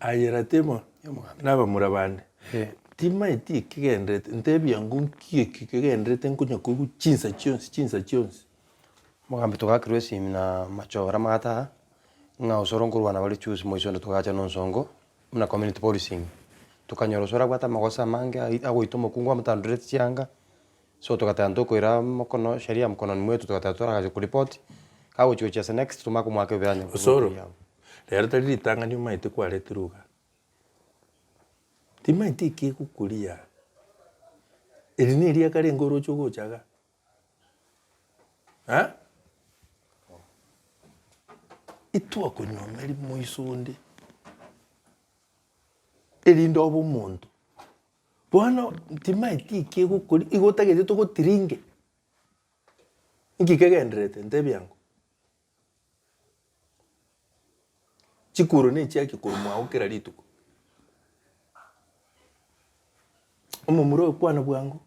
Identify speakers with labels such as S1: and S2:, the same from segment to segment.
S1: Aye Ratemo nabamura bande, timaeti ekegenderete, ntebia ng'o nki eki kegenderete nkonya koigwa chinsa chionsi chinsa chionsi.
S2: Omogambi togakerwa esimi na machora amagata aa, ng'a osoro nkorwana bare chusi moisonde togacha na onsongo, buna community policing. Tokanyora osoro abwate amagoso amange ai agoita omokungu amotandoreti chianga, so togateba ntokoira mokono sheria mkononi mwetu togateba toragache koripoti, kagochi gochiesa next tomanye komoaka ebiranyo
S1: Osoro, rero tari ritang'ani omanyete kwaretirwe igaa. Timaeti eki egokoria aa, eri na eriaka renge oroche ogocha igaa. Eh? Itwakonyuomeria moiso onde, erinde obe omonto. Bono timaeti eki egokori igo otagete togotiringe. Inki kegendererete? Ntebia ango. Chikuro na echiaki korwa mwao kera rituko. Omomura oyo kwana bwango.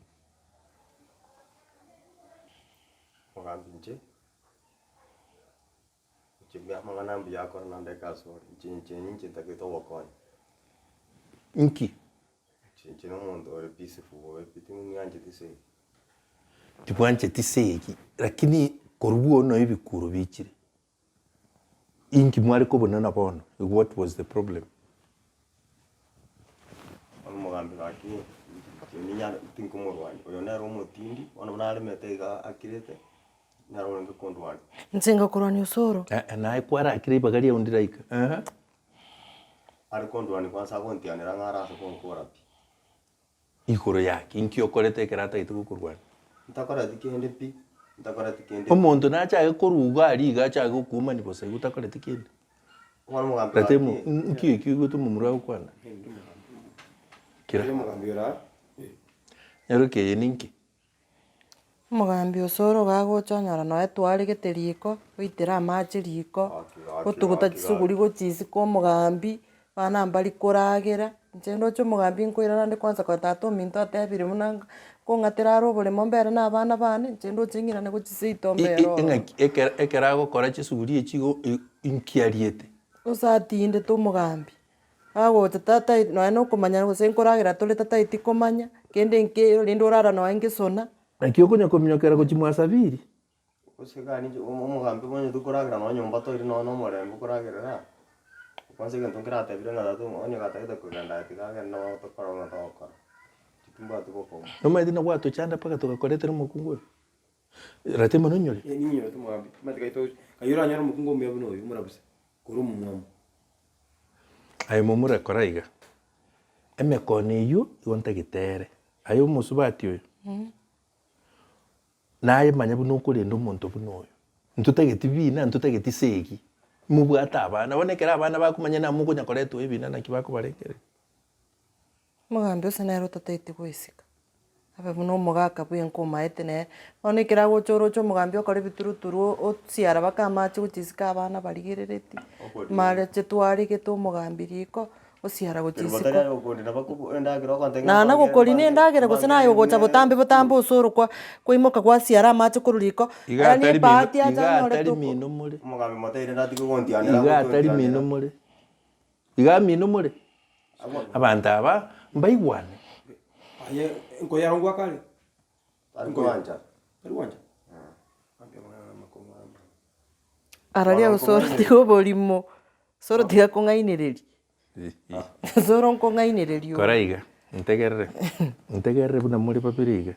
S2: Mogambi inche, inche mbuya amang'ana mbuya akore naende egasi ore, inche inche ninche ntagete obokonyi.
S1: Inki?
S2: Inche inche na omonto ore peaceful bobe pi ting'iancheti segi.
S1: Tibwancheti segi, lakini korwa bono ebikuro bichire. Inki mware kobonana bono? What was the problem?
S2: Bono omogambi gaki inche ninyare tinkomorwania, oyo nere omotindi, bono buna aremete iga akirete, nere orenge kondwania.
S3: Inche ngakorwania osoro.
S1: Eh, eh, naye kwarakire ribaga riao ndiraika. Ehe.
S2: Are kondwania kwansa agontianera ng'a arase gonkora pi.
S1: Igoro yaki, inki okorete ekero atagete gokorwania?
S2: Ntakoreti kende pi, ntakoreti kende pi.
S1: Omonto nachake koruga aria iga achake gokuomania bosa igo otakoreti kende.
S2: Bono omogambi
S1: Reta emo,
S2: gaki,
S1: nki ekio oigwete omomura agokwana? Kira. Nyaroke eye ninki?
S3: Omogambi osoro iga agocha onyora nonya twaregete riko, oitera amache riko, otuguta chisuguri gochia isiko omogambi, abana mbari koragera, inche ndoche omogambi nkoirana nde kwanza korora tata ominto otebire buna ng'a kong'atera are oboremo mbere na abana bane, inche ndoche ng'irane gochia seito mbere ororo.
S1: Ng'aki ekero ekero agokora chisuguri echi igo inki ariete?
S3: Gose atindete omogambi. Agocha tataeti nonya na okomanya gose nkoragera tore tataeti komanya, kende nkeiyo rende orara nonya ngesona.
S1: Naki okonya kominyokera gochia mwa Sabiri?
S2: Gose gani inche omogambi omanyete okoragera nonya nyomba toire nonya na omorembe okoragerera, kwanza egento nkeratebire ng'a tata onye gatagete kogenda aye tiga agende nabo tokora buna togokora, inche timbwati bokong'u.
S1: Nomanyete buna gwatochanda mpaka togakoretera omokungu oyo? Rata mono onyore.
S4: Ninyorete omogambi, omanyete gaki togochi, kayi oranyore omokungu omuya buna oyo omorabuse. Korwa omomwamu.
S1: Aye momura kora iga, emekono eyio igo ntagete ere. Aye omosubati oyo, naye manya buna okorenda omonto buna oyo. Ntotageti bina, ntotageti segi, mobwate abana, bono ekero abana bakomanya na mokonya koretwa ebina naki bakobarengereria.
S3: Omogambi ose nere otatagete goesika, abe buna omogaka bwenka omaete nere, bono ekero agocha oroche omogambi okora ebituruturu osiara mpaka amache gochia isiko abana barigereretie, mareche twaregete omogambi riko, osiara gochia isiko. Naende gokoria na endagera gose naye ogocha botambe botambe ase orokwa kwaimoka gwasiara amache korwa riko,
S1: Iga
S3: yaani
S1: atari mino,
S3: ebahati acha
S1: iga
S3: anyorete
S1: atari
S3: oko.
S1: mino more, iga atari mino more. Iga mino more, abanto aba mbaigwane.
S4: Aye nkoyarwa ngwa kare?
S2: Tari koancha.
S4: Tari gwancha? Ambia amang'ana amakong'u aya.
S3: Araria osoro tiga oborimo, osoro tiga kong'ainereria, osoro nkong'ainereria
S1: Kora
S3: ore.
S1: iga, ntegerere, ntegerere buna more babere iga,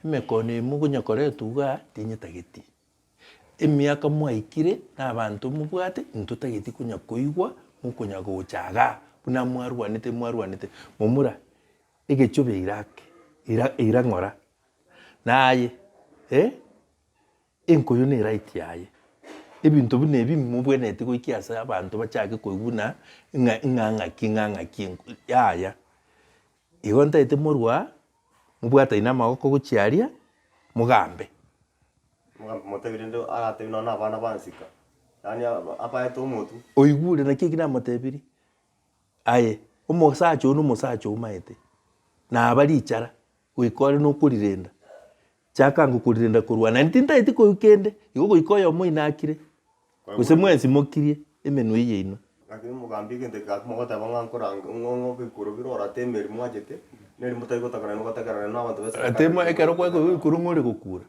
S1: emekono eye mokonya koretwa igaa tinyetageti. Emiaka mwaikire na abanto mobwate, ntotageti konya koigwa mokonya gocha igaa buna mwarwanete mwarwanete. Momura, egechobe ira ake, ira ira ng'ora, naye eh, enkoyo ne right yaye, ebinto buna ebi mobwenereti goikia ase abanto bachake koigwa buna ng'a ng'a ng'aki ng'a ng'aki enko yaya. Igo ntagete morwe aa, mobwataine amagoko gochia aria, mogambe.
S2: Omogambi motebi rende aratebi nonya na abana bansika, yaani abaete omotwe.
S1: Oigure naki eki namotebirie? Aye, omosacha oo na omosacha omaete, naba richara, goika ore nokorirenda, chaka ango korirenda korwa naende tintageti koigwa kende, igo goika oyomo oino akire, gose mwensi mokirie emenwa eye yaino.
S5: Lakini omogambi egento eke gaki mogoteba ng'a nkoranga ng'a ng'a ebikuro bire orate emeri mwachete, neri motari gotakana nigotakerana na abanto ba eserikari.
S1: Ratema ekero kwaigwa ebikuro ng'a ore gokura.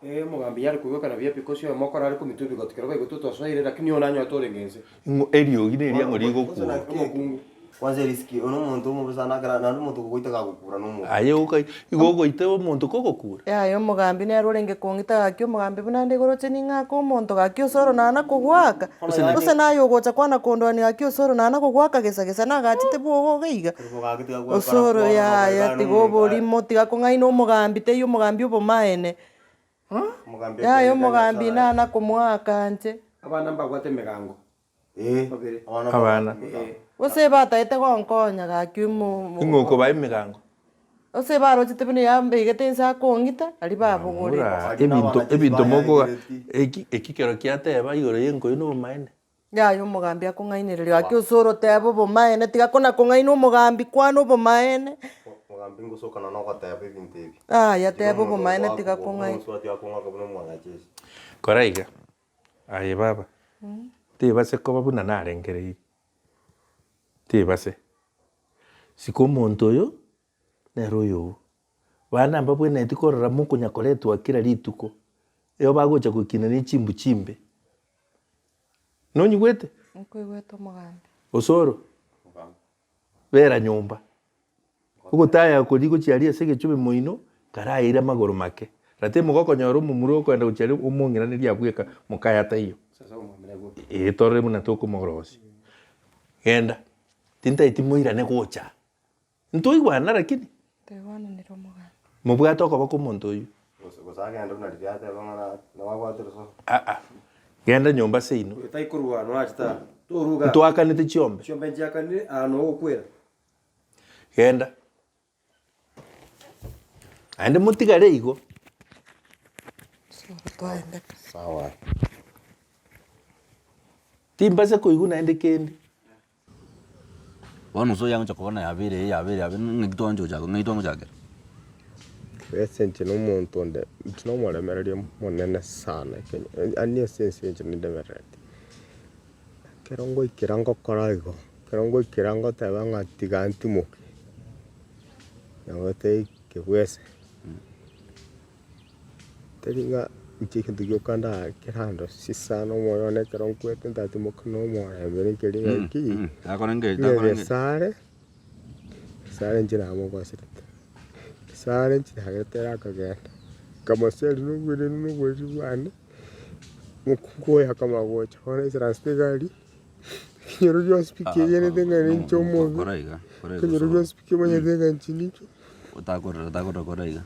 S4: Ee, omogambi yare koigwekana buya pi gose oyomo okora are komitwa ebigoti kero baigwete otosoire, lakini oyo nanyorete orenge inse.
S1: Ng'o eriogi neria ng'o rigokura.
S4: Omokungu.
S5: Kwanza erisiki, oyo nomonto omobe sana ekero naende omonto ogogoita gagokura nomobe.
S1: Aye oka igo ogoita omonto kogokura.
S3: Yaya omogambi nere orenge kong'ita gaki omogambi buna nde igoro oche ning'ake omonto gaki osoro nana kogoaka, gose naye ogocha kwana kondwania gaki osoro nana kogoaka gesa gesa nagachete bwogo iga iga. Osoro yaya tiga oborimo tiga kong'aina omogambi teiyo omogambi obomaene. Yaya omogambi nana komoaka inche.
S4: Abana mbabwate emegango. Babere.
S1: Abana.
S3: Gose bataete gonkonya gaki omo
S1: Ing'o okobaa emigango?
S3: Gose barochete buna yambegete inse akong'ita, aria babogorete.
S1: Bamura, ebinto ebinto mokoga eki eki kero kiateba igoro ya enkoyo na obomaene.
S3: Yaya omogambi akong'ainereria gaki ase orotebe obomaene, tiga kona kong'aina omogambi kwana obomaene.
S5: Omogambi ngosokana na ogoteba ebinto ebi.
S3: Yaya teba obomaene tiga kong'aina.
S5: Omosubati akong'aka buna omwanajeshi.
S1: Kora iga, Aye baba, tebase koba buna narengereirie, tebase. Sika omonto oyo, nere oyogo. Bana mbabwenereti korora mokonya koretwa kera rituko, eo bagocha gokina ne chimbu chimbe. Nonyigwete?
S3: Nkoigwete omogambi.
S1: Osoro, bera nyomba. Ogotaya koria gochia aria ase egechobe moino, karaire amagoro make. Ratemo gokonyora omomura okoenda gochia aria omong'iranerie abwo eka mokaye ataiyo. Ee torore buna tokomorosia. Genda, tintaeti moirane gocha. Ntoigwana lakini?
S3: Toigwananire omogambi.
S1: Mobwate okoboko omonto oyio.
S5: Gose agende buna riria ateba ng'a nabo abwate oroso.
S1: Aa, genda nyomba seino.
S4: Oyo taikorwa noachete aa. Toruga.
S1: Ntwakanete chiombe.
S4: Chiombe nchiakanire aa nogokwera.
S1: Genda. Naende motigare igo.
S5: Sawa.
S1: Timbasa koigwa naende kende.
S6: Bono nse oyo agocha kobona yabeire eye yabeire yabeire ng'aki twancha gochaka ng'ai twagochakera.
S7: Ase inche na omonto onde, inche na omoremereria monene sana kenya, yaani ase ense inche nindemerereti. Ekero ngoikera ngokora igo, ekero ngoikera ngoteba ng'a tiga ntimoke, nabo tei kebwese, teri ng'a inche egento gioka ndakerande sana omoyo one ekero nkwete ntatimoka na omorembe nkeri ng'a ki, ng'a gesare, gesare inche namogoserete, gesare inche nagerete ere akagenda, nkamoseria na obweremu na oboriri bwane. Omokungu oyo akamanya gocha bono aisaranse egari, ekenyoro gionsi pi kiegenete ng'a ninche omobe,
S6: Kora iga, kora iga
S7: ekenyoro
S6: osoro.
S7: gionsi pi kemanyete ng'a inche ninche
S6: Otakorera takorera kora iga,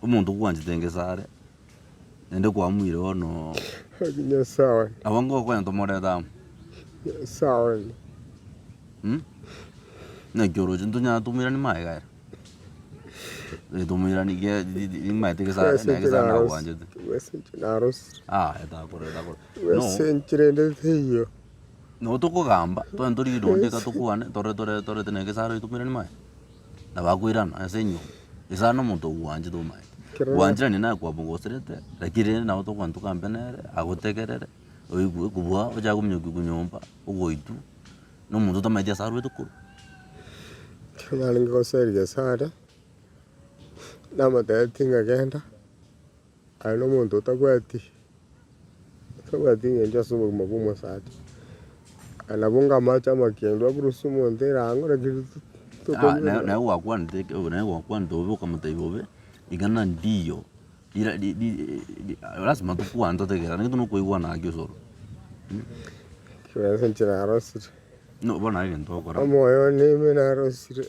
S6: omonto ogwanchete ngesare, naende kwamuire bono
S7: Gaki Nyasae one,
S6: nabo ngokonya tomorete amo.
S7: Nyasae one.
S6: Naki oroche ntonyara tomoiranie magega ere? Tomoiranie ge nimanyete gesa
S7: Ase
S6: naye
S7: inche
S6: gesa
S7: naros-
S6: nagwanchete.
S7: ase inche narosire,
S6: Ah etakorera etakora. No,
S7: ase enchera ende teiyo.
S6: nabo tokogamba twagenda torigie rionde iga tokwane tore tore torete naye gesa aro tomoiranie magega. Nabo akoirana ase enyomba, gesa na omonto ogwanchete omanyete.
S7: Ekero na-
S6: Gwancherania naye kwamogoserete, lakini rende nabo tokogenda togambe nere, agotegerere, oigwe kobua ochake kominyokia nyomba, ogoitwa. Na omonto otamanyeti ase arwete korwa.
S7: Ekero narenge goseria Gesare, namotebetie ng'a genda, aye na omonto otabwati otabwati eng'encho ase obogima bwa omosacha. Aye nabo ng'a amache amakendu akorusia omonto erang'o lakini
S6: Ah, naye naye gwakwanete eke naye gwakwanete bobe okamotebia bobe, ing'ana ndiyo, rira ri ri lasima tokwane totegerane gento nokoigwana gaki osoro.
S7: Ase inche narosire.
S6: No bono naye egento ogokora.
S7: Omoyo one ime narosire,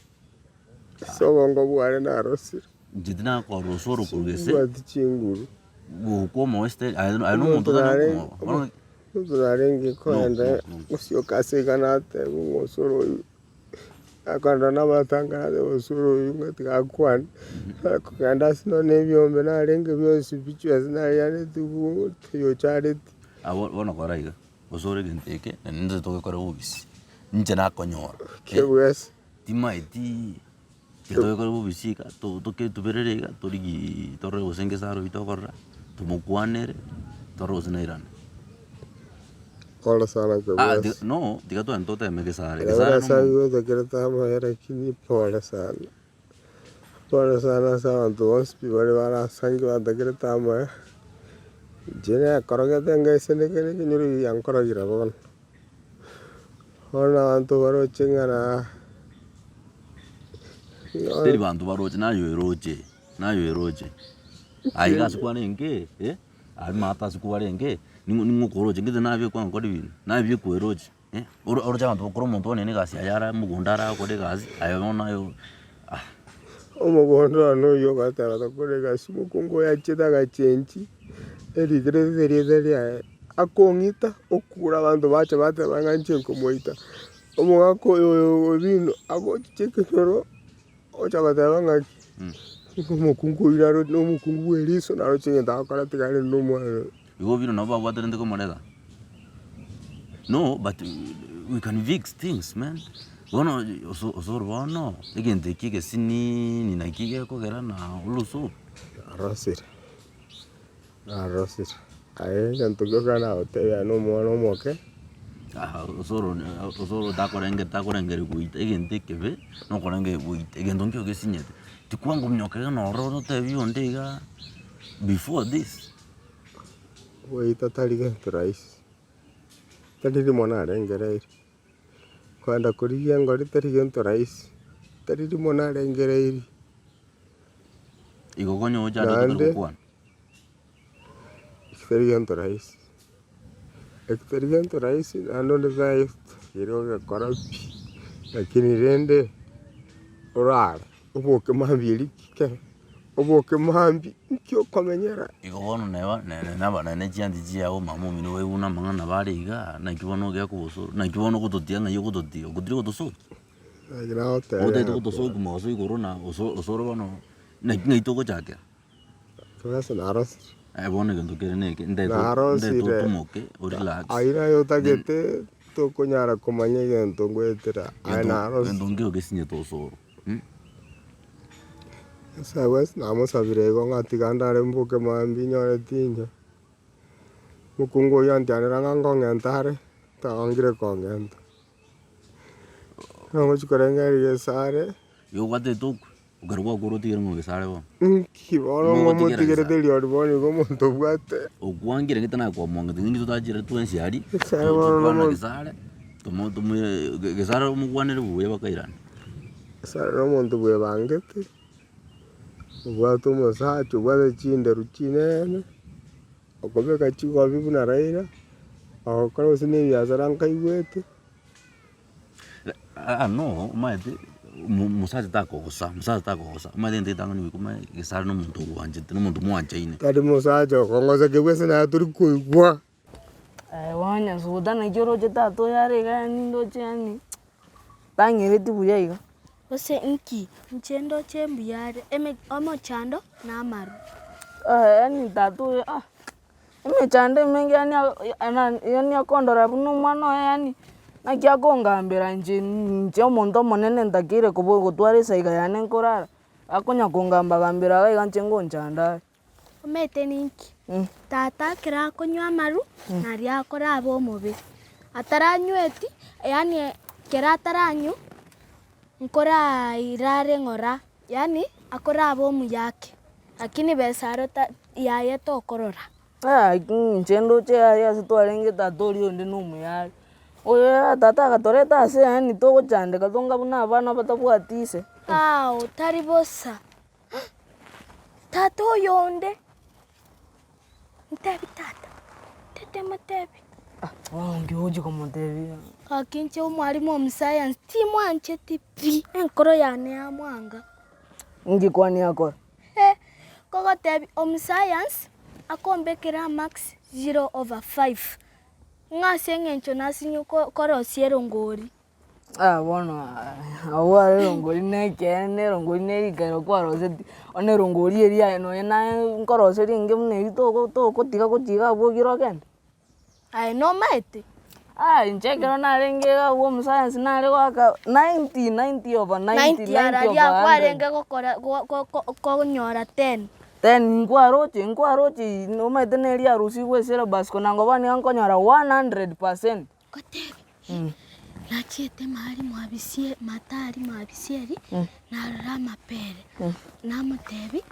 S7: ase obongo bwane narosire.
S6: Inche tinakorora osoro korwa gese.
S7: Timbwati chinguru.
S6: Gokwa omoeste aye aye na omonto otari komoba. Bono
S7: Omonto narenge kogenda
S6: No, no, no.
S7: gosioka ase iga nateba ng'a osoro oyio, akandora nabatanga nateba osoro oyio ng'a tiga akwane, akogenda ase nonye na ebiombe narenge bionsi pi chibesa narianeti teiyo ochareti.
S6: Abwo bono kora iga. Gose ore egento eke, na nintwe togekora bobisi, inche nakonyora.
S7: Kebwese.
S6: Timaeti, tiga togekore bobisi iga, to- toketuberere iga, torigiiii torore gose ngesaro oywo tokorora, tomokwanere, torore gose nairane.
S7: Pole sana
S6: Ah,
S7: kebwasi.
S6: tiga, no, tiga twende toteme Gesare.
S7: Ere
S6: Gesare
S7: ase
S6: nomo
S7: aigwete amaya lakini pole sana. Pole sana ase abanto bonsi pi baria barasange bantakerete amaya. Inche nekorogete ngaiseneka na ekenyoro eke giankorogire bono. Bono abanto baroche ng'a na
S6: Teri banto baroche naye oeroche, naye oeroche. Aye iga ase kwarenge eh, aria maate ase kwarenge, ning'o ning'o okoroche ngete nabia kwankora ebinto, nabia kweroche eh, oro oroche abanto bakore omonto one na egasi yaye are mogondo are agokora egasi, aye bono aye ah.
S7: Omogondo one oyio ogateba tokore egasi, omokungu oyo achete agachenchi erikerete erieta riaye, akong'ita okure abanto bacha bateba ng'a inche nkomoita. Omogaka oyo oyo Obino agochicha ekenyoro ocha goteba ng'aki, omokungu oyio naro na omokungu bwa eriso naroche egento agokora tiga arende omwana oyo.
S6: Igo Obino nabo babwaterente komoreta? No, but we can fix things man. Bono oso osoro bono, egento eki egesiniini naki gekogera na oroso.
S7: Narosire, narosire, aye egento gioka nagotebia na omwana omoke.
S6: Aa osoro osoro takorenge takorengereria goita egento ekebe, na okorengereria goita, egento nkio gesinyete. Tikwangominyoka iga noro otebi onde igaa before this.
S7: Goita tari gento rahisi, tari rimo narengereiri, kogenda korigia engori tari gento rahisi, tari rimo narengereiri.
S6: Igo konya ocha ande totari
S7: Naende.
S6: gokwana.
S7: Eki tari gento rahisi, eki tari gento rahisi naende onde taetire ogekora pi, lakini rende orare oboke mambia eria kere, oboke mambia nki okomenyera.
S6: Igo bono neba nere naba nere chianti chiago mama omino baigwe buna amang'ana bare igaa, naki bono ogeaka obosoro, naki bono ogototiga ng'ai ogototiga, okotiri gotosokia?
S7: Naki nagotebia
S6: Otagete
S7: ng'a
S6: gotosokia mogaso igoro na oso osoro bono, naki ng'ai togochakera?
S7: Ase narosire.
S6: Aye bono egento kere neke, ndete
S7: Narosire.
S6: ndete otomoke orelax.
S7: Ayio naye otagete tokonyara komanya egento ngoetera aye
S6: Gento
S7: narosire.
S6: gento nkero gesinyete osoro mh.
S7: Ase abwo ase namosabire igo ng'a tiga ndare mboke mambia nyore tinye. Mokungu oyio antianera ng'a nkong'enta are, tagongire kong'enta. Nagochi korengereria esare.
S6: Igo obwatete okwe. Ekero gwakure otigere ng'a ogesare bono.
S7: Inki bono
S6: Nigo ogotigera
S7: ng'omotigerete
S6: gesare.
S7: riori bono igo omonto obwate.
S6: Okwangire gete nakwamwangete ninki totachire twensi aria,
S7: Gesare bono
S6: tokwana
S7: nomonto.
S6: gesare, tomo tomoe gesare omokwanere buya bakairana.
S7: Gesare nomonto bwebangete, obwate omosacha, obwate chinderu chinene, okobeka chigobi buna Raila, ogokora gose na ebiasara nkaigwete.
S6: Aa no, omanyete mo- mosacha takogosa, mosacha takogosa, omanyete egento getang'ani goika omanye gesare na omonto ogwanchete, na omonto mwanchaine.
S7: Tari mosacha okong'osa kebwe ase naye tori koigwa.
S8: Aye bono Nyasuguta naki oroche tata oyo are iga yaani ndoche yaani tang'ereti buya iga.
S9: Gose inki? Inche ndoche mbuya are, eme omochando na amaru.
S8: Yaani tata oyo ah. Emechando emenge yaani yaani akondora buna omwana oye yaani naki akongambera inche inche omonto omonene ntakeire koba gotwara esaiga yane nkorara, akonya kongamba gambera iga iga inche ngonchanda are.
S9: Omanyete ninki? Tata ekero akonywa amaru, naria akorabe omobe, ataranyweti yaani ekero ataranywa, nkorairare ng'ora, yaani akorabe omuya ake. Lakini besa aro ta yaye tokorora.
S8: Inche ndoche aye ase twarenge tata oria onde na omuya are, oyo tata agatoreta ase yaani togochandeka tonga buna abana batabwati ise.
S9: Ao tari bosa, tata oyo onde, ntebi tata, tete motebi.
S8: Bono nki ogochia komotebia.
S9: Gaki inche omwalimu omosayansi timwancheti pi, enkoro yane yamwanga.
S8: Inki kwani akora?
S9: He, kogotebia omosayansi akombekera amarks zero over five, ng'a ase eng'encho nasinywe korosia erongori.
S8: Ah bono abwo are erongori na ekeene, erongori na erikero kwaroseti, bono erongori eria aye nonye naye nkoroseria enge buna eria toko togotiga gochia iga abwo ogire ogende.
S9: Aye nomaete?
S8: Ah inche ekero narenge iga abwo omosayansi nare goaka 90, 90 over 90,
S9: 90
S8: 90
S9: araria
S8: over 100.
S9: kwarenge gokora go- go- go- konyora 10.
S8: Then nkwaroche nkwaroche omanyete na eria arusigwe esyllabus konango bono nigo nkonyora 100%.
S9: Ngotebi, nachiete mahali mwa bisie matari mwa bisieri, narora amapere, namotebi,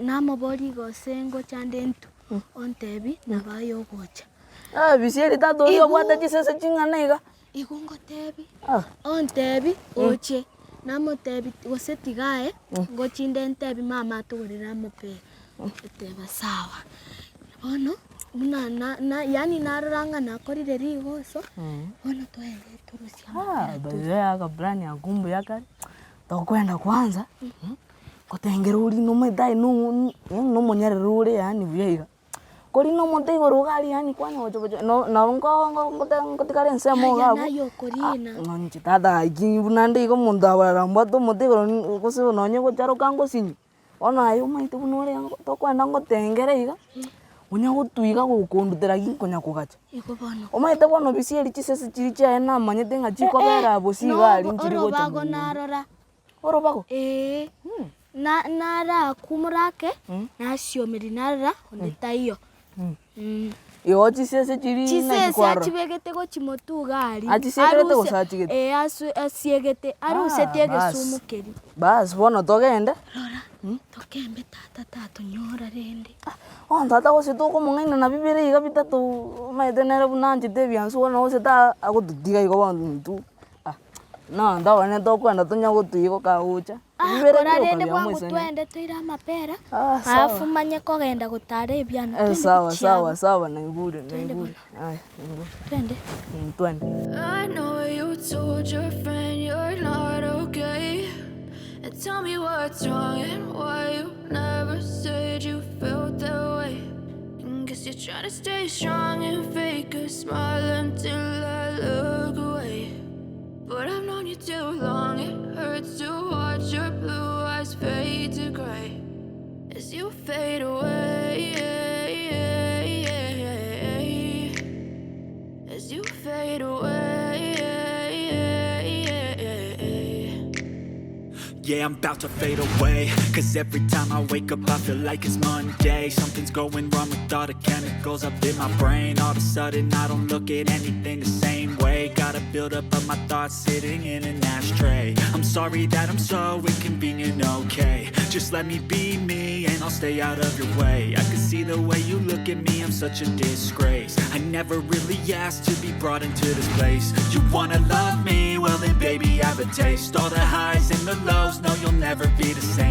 S9: namoboria gose ngocha nde intwe, ontebi nabo aye ogocha.
S8: Bisieri tata oyio obwate chisese ching'ana iga.
S9: Igo ngotebi, ontebi oche, namotebi gose tiga aye, ngochi nde ntebi mama atogorere amapera, oteba sawa. Bono, buna na na yaani narora ng'a nakorire rigoso, bono twaende torusie amapera
S8: By the way aka plan ako mbuya kare, tokoenda kwanza, gotengera oria nomanyete aye no nomonyerere ore yaani buya iga. Korende omonto igoro iga aria yaani kwanya gocha gocha no nabo nko nko ngote ngotigare ensemo iga
S9: Yaya
S8: abwo,
S9: naye okorina.
S8: Inche tata gaki buna nde iga omonto akorara mbwate omote igoro gose nonye gocharoka ngosinye, bono aye omanyete buna ore iga tokoenda ngotengere iga, onya gotwa iga gokondutera ki nkonya kogacha.
S9: Igo bono.
S8: Omanyete bono bisieri chisese chiria chiaye namanyete ng'a chikobera abwo ase iga aria nchiri gocha
S9: Orobago
S8: mogondo.
S9: narora.
S8: Orobago?
S9: Ee. Na narakumora ake, nasiomeria narora onde taiyo.
S8: Igo chisese chiria naki
S9: Chisese
S8: kwarora?
S9: achibegete gochia motwe iga aria.
S8: Achisiekete gose
S9: Aruse-
S8: achigete?
S9: Ee asu asiegete, arusetie
S8: Ah, bas.
S9: egesumu keria.
S8: Baas bono togende.
S9: Rora, tokembe tata tatonyora rende.
S8: Bono tata gose tokomong'aina na bibere iga bitato omanyete nere buna anchete ebiansu bono gose ta agototiga igo bono intwe. Na ntabane tokwenda tonya gotwa igo kagocha.
S9: Ah,
S8: Bibere
S9: kora
S8: bioka
S9: rende
S8: bia
S9: bwango
S8: moisani.
S9: twende toire amapera,
S8: Ah, sawa.
S9: alafu manye kogenda gotara ebiano,
S8: Eh,
S9: twende
S8: sawa
S9: gochia
S8: sawa
S9: abwo.
S8: sawa naigure
S9: Twende
S8: naigure.
S9: bono.
S8: Aya naigure.
S9: Twende.
S8: Twende.
S10: I know you told your friend you're not okay. And tell me what's wrong and why you never said you felt that way. And guess you're trying to stay strong and fake a smile until I look away. But I've known you too long, it hurts to watch your blue eyes fade to gray as you fade away. As you fade away.
S11: Yeah, I'm about to fade away. Cause every time I wake up, I feel like it's Monday. Something's going wrong with all the chemicals up in my brain. All of a sudden, I don't look at anything the same way. Gotta build up of my thoughts sitting in an ashtray. I'm sorry that I'm so inconvenient, okay? Just let me be me and I'll stay out of your way. I can see the way you look at me, I'm such a disgrace. I never really asked to be brought into this place. You wanna love me? Well then baby I have a taste. All the highs and the lows, no you'll never be the same.